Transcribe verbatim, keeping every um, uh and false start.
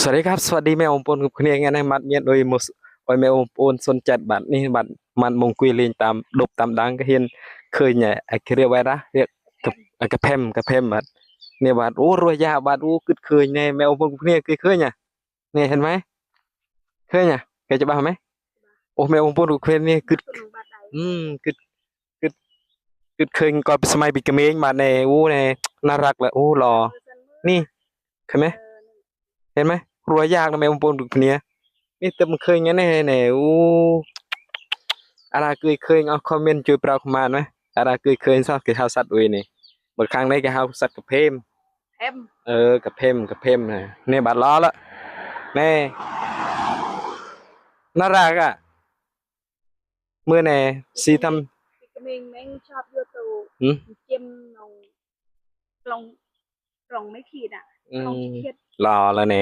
សវ៉ាឌីកាប់ សវ៉ាឌីមេបងប្អូនគ្រប់គ្នា ថ្ងៃនេះម៉ាត់មានអុយមកអុយមេបងប្អូនសុនចិត្ត បាទនេះបាទម៉ាត់មកអង្គុយលេងតាមដប់តាមដាងក៏ហ៊ានឃើញហើយ អាគេរៀបវ៉ៃរ៉ាសរៀបកាកាផេមកាផេម បាទនេះបាទ អូរស់យ៉ា បាទអូគិតឃើញនេះមេបងប្អូនគ្រប់គ្នាគេឃើញណា នេះឃើញម៉េចឃើញណាគេច្បាស់ម៉េចអូមេបងប្អូនគ្រប់គ្នានេះគិតគិតគិតគិតឃើញគាត់ពីសម័យពីក្មេង បាទនេះអូនេះណារ៉ាក់លអូឡនេះឃើញម៉េចឃើញម៉េចរស់យ៉ាណាមេបងប្អូនគ្រប់គ្នានេះទើបមកឃើញថ្ងៃនេះនេះអូអារ៉ាគឺឃើញអស់ខមមិនជួយប្រាប់ខ្មែរណាអារ៉ាគឺឃើញសោះគេហៅសត្វអុយនេះបើខាងនេះគេហៅសត្វកាផេម Em អឺកាផេមកាផេមណានេះបាទឡឡនេះណារ៉ាកាមើលនេះស៊ីថាំ ពីក្មេងម៉េងជាប់យកទៅ ហឹម ជិមក្នុងក្នុងក្នុងមេឃីណា អឺ ក្នុងជាតិ ឡឡនេះ